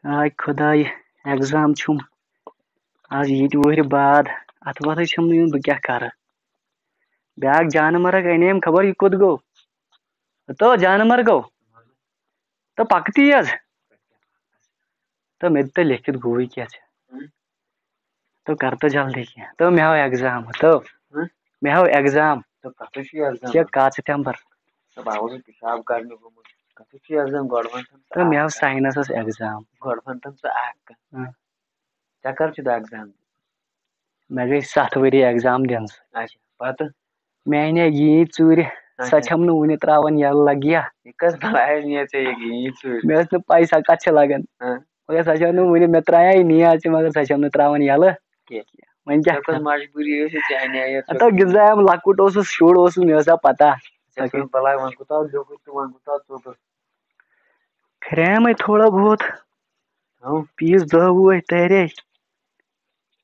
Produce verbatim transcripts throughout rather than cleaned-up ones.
آے خۄداے، ایگزام چھُم آز ییٚتہِ وُہرِ بعد، اَتھ وَتھٕے چھَم نہٕ یُن، بہٕ کیٛاہ کَرٕ؟ بیٛاکھ جانہٕ مرگ اَنیم، خبر یہِ کوٚت گوٚو؟ تو جانہٕ مرگو، تو پَکہٕ تی حظ۔ تو مےٚ دِ تو لیکھِتھ گوٚوٕے کیٛاہ ژےٚ؟ تو کر تو جلدی کینٛہہ۔ تو مےٚ ہاو ایگزام۔ تو ہہ؟ مےٚ ہاو ایگزام۔ تو کتھ چھُ ایگزام؟ ژےٚ کتھ سپتمبر؟ تو بہٕ اوسُس پِشاب کرنہِ گوٚمُت۔ کتھ چھُ ایگزام؟ گۄڈٕ وَن تہٕ ژٕ تو مےٚ ہاو اکھ کتھ۔ Sciences exam. گۄڈٕ وَن تہٕ ژٕ اکھ کتھ۔ ہہ۔ ژےٚ کر چھُ دَ ایگزام؟ مےٚ گٔے ستھ ؤری ایگزام دِنس۔ اچھا، پتہٕ؟ مےٚ اَنے یی ژوٗرِ، سۄ اچھا۔ چھَم نہٕ وُنہِ ترٛاوان یَلہٕ لگیا۔ یہِ کۄس بلاے نِیَتھ ژےٚ یہِ یی ژوٗرِ؟ مےٚ ٲس نہٕ پَے سۄ کَتھ چھِ لَگان۔ ہاں۔ مگر سۄ چھَم نہٕ وُنہِ، مےٚ ترٛایے نِیَتھ، مگر سۄ چھَم نہٕ ترٛاوان یَلہٕ۔ کینٛہہ۔ وۄنۍ کیٛاہ ژےٚ کۄس کَرٕ؟ مجبوٗری ٲس یہِ ژےٚ اَنے یَتھ؟ ہَتو غذا یِم لۄکُٹ اوسُس، شُر اوسُس، مےٚ ٲس سۄ پَتہ۔ ژےٚ کۄس بلاے، وۄنۍ کوٗتاہ لیوٚکھُتھ تہٕ وۄنۍ کوٗتاہ ژوٚٹُتھ؟ پھِریمَے تھوڑا بہت۔ ہاں۔ پیٖس دَہ وُہ تیرے۔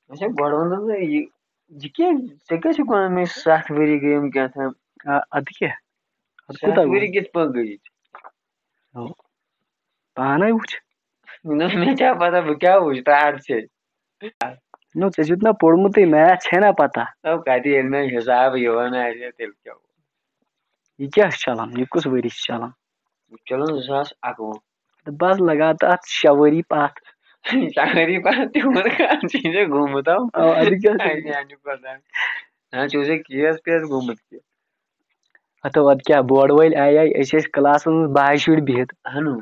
اچھا، گۄڈٕ وَن تہٕ ژٕ یہِ، یہِ کیٛاہ، ژےٚ کیٛاہ چھُکھ وَنان مےٚ ستھ ؤری گٔے یِم کیٛاہ تام؟ آ، اَدٕ کیٛاہ؟ اَدٕ ستھ کوٗتاہ ؤری گوٚو؟ کِتھ پٲٹھۍ گٔے؟ ہو۔ پانے وٕچھ۔ نہ، مےٚ کیٛاہ پتہ بہٕ کیٛاہ وٕچھ، ترٛٹھ چھے۔ نو، ژےٚ چھُتھ نہ پوٚرمُتٕے، میتھ چھے نہ پتہ۔ او، کتہِ ییٚلہِ مےٚ حساب یِوان آسہِ، تیٚلہِ کیٛاہ گوٚو؟ یہِ کیٛاہ چھُ چلان؟ یہِ کُس ؤری چھُ چلان؟ یہِ چھُ چلان زٕ ساس اَکوُہ۔ تہٕ بس لگاتار شےٚ ؤری پتھ۔ شےٚ ؤری پتھ تہِ ووٚن کانٛہہ، ژےٚ چھے گوٚمُت، او۔ او، اَدٕ کیٛاہ؟ اَدٕ اَمیُک پتہ۔ نہ، ژےٚ اوسے کیس پیس گوٚمُت کینٛہہ۔ ہتو، ادٕ کیٛاہ، بورڈ وٲلۍ آیے، أسۍ ٲسۍ کلاسس منٛز باہہِ شُرۍ بِہِتھ۔ اہنو۔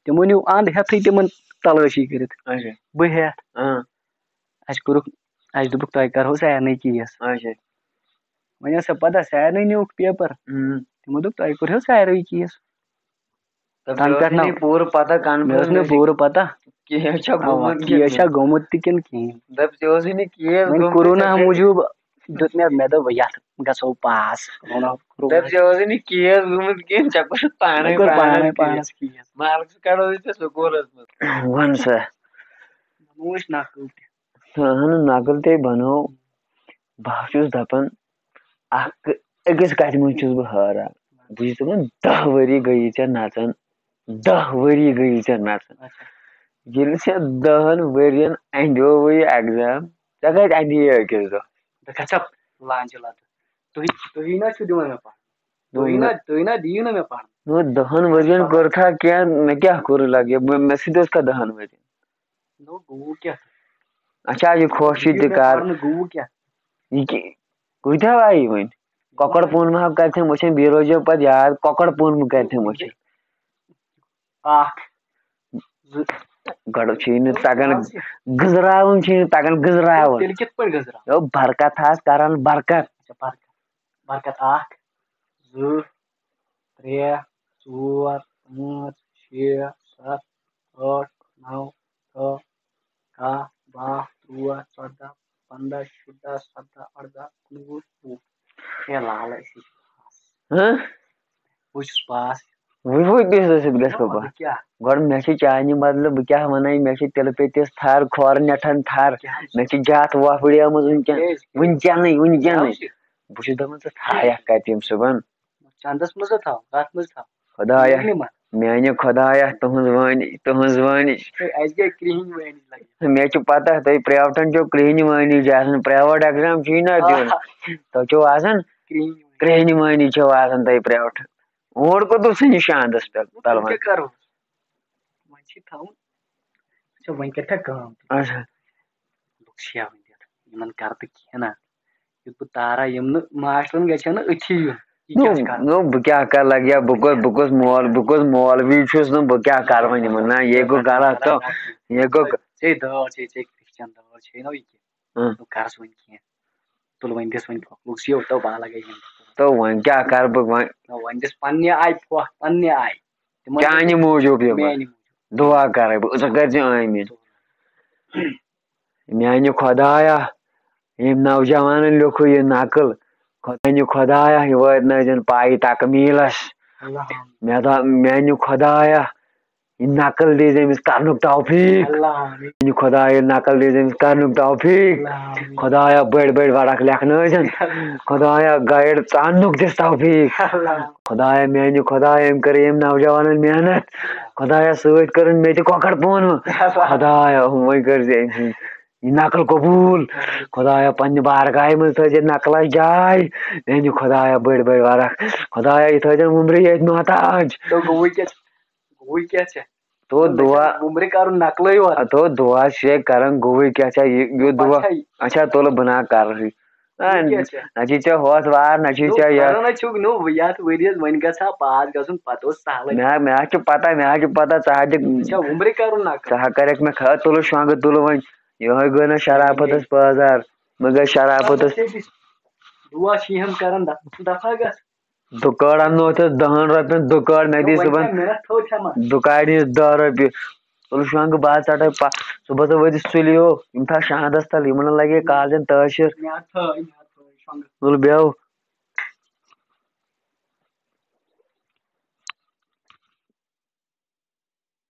تِمو نیوٗ اند ہٮ۪تھٕے تِمن تلٲشی کٔرِتھ۔ اچھا۔ بہٕ ہٮ۪تھ۔ اۭں۔ اسہِ کوٚرُکھ، اسہِ دوٚپُکھ، تۄہہِ کرہو سارنٕے کیس۔ اچھا۔ وۄنۍ ٲس سۄ پتہ، سارنٕے نیوٗکھ پیپر۔ اۭں۔ تِمو دوٚپ، تۄہہِ کوٚرہو ساروٕے کیس۔ دَپ، تَنہٕ ژےٚ ٲسٕے پٮ۪ٹھ نہٕ نہ، پوٗرٕ پَتہ مےٚ ٲس نہٕ conference پوٗرٕ پَتہ۔ کینٛہہ چھا اَوا، گوٚمُت کینٛہہ کِنہٕ چھا نہٕ؟ گوٚمُت تہِ کِنہٕ کِہیٖنۍ۔ دَپ، ژےٚ اوسٕے نہٕ کیس وۄنۍ گوٚمُت، کورونا ژےٚ چھا موٗجوٗب دیُت مےٚ، مےٚ دوٚپ، یَتھ گژھو پاس، کورونا، کورونا۔ دَپ، ژےٚ اوسٕے نہٕ کیس گوٚمُت کینٛہہ، ژےٚ کوٚرُتھ پانَے مےٚ کوٚر پانَس پانَے کیس۔ پانَس کیس۔ مارکس کَڑو أسۍ ژےٚ سکوٗلَس منٛز۔ وَن سا۔ بَنووُس نقٕل تہِ۔ اَہَن، نقٕل تے بَنٲو۔ بہٕ ہا چھُس دَپان، اَکھ، أکِس کَتھِ منٛز چھُس بہٕ حٲران۔ بہٕ چھُس دَپان، دَہ ؤری گٔیی ژےٚ نَژان، دَہ ؤری گٔیی ژےٚ نَژان۔ اچھا۔ ییٚلہِ ژےٚ دَہَن ؤرِین اَندیووُے یہِ ایگزام، ژےٚ کَتہِ اَندی یہِ أکِس دۄہ؟ بہٕ کَتہِ چھَس لانچہِ لَتہٕ؟ تُہۍ، تُہی نہ چھِو دِوان مےٚ پَرنہٕ۔ تُہی نہ، تُہی نہ دِیِو نہ مےٚ پَرنہٕ۔ نو، دَہَن ؤرِین کوٚر تھا کینٛہہ، مےٚ کیٛاہ کوٚر لگہِ؟ مےٚ، مےٚ سۭتۍ اوس کھا دَہَن ؤرِین؟ نو، گوٚو کیٛاہ؟ اچھا، یہِ خوشی تہِ کر۔ گوٚو کیٛاہ؟ یہِ کہِ-، کۭتیٛاہ آیہِ وۄنۍ؟ کۄکر پوٗنمہٕ ہا کرِ تٔمۍ وٕچھِنۍ، بیٚیہِ روزِ پتہٕ یاد، کۄکر پوٗنمہٕ کرِ تٔمۍ وٕچھِنۍ۔ اکھ، زٕ۔ گۄڈٕ چھُ یہِ نہٕ تگان، گٔنزراوُن چھُ یہِ نہٕ تگان، گٔنزراوُن۔ تیٚلہِ کِتھ پٲٹھۍ گٔنزراوُن؟ یو، برکت حظ کران، برکت۔ اچھا، برکت۔ برکت اکھ، زٕ، ترٛےٚ، ژور، پانٛژھ، شےٚ، ستھ، ٲٹھ، نو، دہ، کاہ، باہ، تُرٛواہ، ژۄداہ، پنٛداہ، شُراہ، سداہ، ارداہ، کُنوُہ، وُہ۔ ہے لالہٕ، أسی چھِ پاس۔ ہہ؟ بہٕ چھُس پاس۔ وۄنۍ وۄنۍ کیٛاہ سۭتۍ گژھِ نہ، پَتہٕ؟ بہٕ کیٛاہ؟ گۄڈٕ مےٚ چھِ چانہِ بدلہٕ، بہٕ کیٛاہ وَنَے، مےٚ چھِ تِلہٕ پیٚتِس تھَر، کھۄر نٮ۪ٹھَن تھَر، کیٛاہ؟ مےٚ چھِ جَتھ وۄپھڑیمٕژ وٕنۍکٮ۪ن، کیٛازِ؟ وٕنۍکٮ۪نٕے، وٕنۍکٮ۪نٕے۔ کیٛازِ؟ بہٕ چھُس دَپان، ژٕ تھایَکھ کَتہِ یِم صُبحن؟ چندس منٛز تھاو، کتھ منٛز تھاو؟ خدایا، میٲنہِ منٛز۔ میانہِ خدایا، تُہنٛز وٲنِج، تُہنٛز وٲنِج۔ ہے، اَسہِ گٔے کرٛہِنۍ وٲنِج لگان۔ مےٚ چھُ پتہ، تُہۍ پرٛیوٹن چھو کرٛہِنۍ وٲنِج آسان، پرٛیوٹ ایگزام چھُے نہ دیُن۔ آ۔ تۄہہِ چھو آسان کرٛہِنۍ وٲنِج۔ کرٛہِنۍ وٲنِج چھو آسان تۄہہِ پرٛیوٹ۔ اور کوٚت اوس یہِ شاندس پٮ۪ٹھ وۄنۍ تلوان؟ کیٛاہ کرو؟ وۄنۍ چھِ تھاوُن۔ اچھا، وۄنۍ کَرِ کھا کٲم؟ اچھا۔ لُکھ شیوٕنۍ دِتھ، یِمن کَرٕ تہٕ کینٛہہ نہ۔ یُتھ بہٕ تارا یِم نہٕ ماسٹرن گژھِ ہا نہٕ أتھی یُن۔ یہِ کیٛاہ نو، چھُ کَران؟ نو، بہٕ کیٛاہ کَرٕ لَگہِ ہا، بہٕ کۄس، بہٕ کۄس مول-، بہٕ کۄس مولوی چھُس نہٕ، بہٕ کیٛاہ کَرٕ وۄنۍ یِمن؟ نہ، یہِ گوٚو غلط تہٕ، یہِ گوٚو ژے دٲر، ژے، ژے کرٛسچن دٲر چھے نہ یہِ کینٛہہ۔ ہاں۔ نو کَرس وۄنۍ کینٛہہ۔ تُل وۄنۍ دِس وۄنۍ پھۄکھ، لوٚگ سیو تو بالا گٔے یِم۔ تو وۄنۍ کیٛاہ کَرٕ بہٕ وۄنۍ؟ نہ، وۄنۍ دِس پننہِ آیہِ پھۄکھ، پننہِ آیہِ۔ تِمن چانہِ موٗجوٗب یِمن۔ میٛانہِ موٗجوٗب۔ دُعا کَرے بہٕ، ژٕ کٔرۍ زِ آمیٖن۔ میانہِ خۄدایا، ییٚمۍ نوجوانن لیوٚکھُے یہِ نقل، خۄدایا، خۄدایا، یہِ وٲتۍ نہٕ أزٮ۪ن پایہِ تکمیٖلس۔ اللہ۔ مےٚ دوٚپ، میانہِ خۄدایا، یہِ نقل دیٖزِ أمِس کرنُک توفیٖق۔ اللہ آمیٖن۔ یہِ خۄدایا، نقل دیٖزِ أمِس کرنُک توفیٖق۔ اللہ آمیٖن۔ خۄدایا، بٔڑۍ بٔڑۍ وَرق لیکھنٲوزٮ۪ن۔ خۄدایا، گایِڈ ژاننُک دِس توفیٖق۔ اللہ۔ خۄدایا، میٛانہِ خۄدایا، أمۍ کٔر ییٚمۍ نوجوانن محنت۔ خۄدایا، سۭتۍ کٔرٕن مےٚ تہِ کۄکر پونہٕ۔ اللہ۔ خۄدایا، وۄنۍ کٔرۍ زِ أمۍ سٕنٛز یہِ نقل قبوٗل۔ خۄدایا، پننہِ بارگاہہِ منٛز تھٲیزِ نقلس جاے۔ میٛانہِ خۄدایا، بٔڑۍ بٔڑۍ وَرق۔ خۄدایا، یہِ تھٲیزٮ۪ن وُمرِ ییٚتہِ محتاج۔ تو گوٚوُے کیٛاہ چھُ؟ گوٚوُے کیٛاہ چھُ؟ تو دُعا۔ وُمرِ کرُن نقلٕے یوت۔ تو دُعا چھُ یہِ کران، گوٚوُے کیٛاہ چھا یہِ، یہِ دُعا۔ پتہٕ چھا یہِ؟ اچھا، تُلہٕ بہٕ نا کرٕ۔ آ، یہِ کیٛاہ چھُ؟ نہ چھُے ژےٚ ہۄتھ وار، نہ چھُے نو، ژےٚ یتھ۔ کران ہے چھُکھ، نو، یتھ ؤریس وۄنۍ گژھِ ہا پاس گژھُن، پتہٕ اوس سہلٕے۔ مےٚ، مےٚ حظ چھُ پتہ، مےٚ حظ چھُ پتہ، ژٕ حظ دِ۔ ژےٚ چھا وُمرِ کرُن نقل؟ ژٕ ہا کرکھ مےٚ خ-، تُلہٕ شۄنٛگہٕ تُلہٕ وۄنۍ۔ یِہوٚے گوٚو نہ شرافتس پٲزار۔ مےٚ گٔے شرافتس۔ دُعا چھِ یِم کران، دف-، دفعہ گژھ۔ دُکٲڑ اَننو تہٕ دَہَن رۄپیَن دُکٲڑ، مےٚ دِ وۄنۍ صُبحن کیٛاہ مِنَت تھٲو ژےٚ منٛز؟ دُکاڑِ ہِنٛز دَہ رۄپیہِ۔ تُل شۄنٛگہٕ، بہٕ حظ ژَٹَے پَ-، صُبحَس حظ وٲتۍ سُلہِ ہیوٗ، یِم تھاو شانٛدَس تَل، یِمَن حظ لَگے کالچَن تٲشِر۔ مےٚ حظ تھٲو، مےٚ حظ تھٲو شۄنٛگہٕ۔ تُل بیٚہو،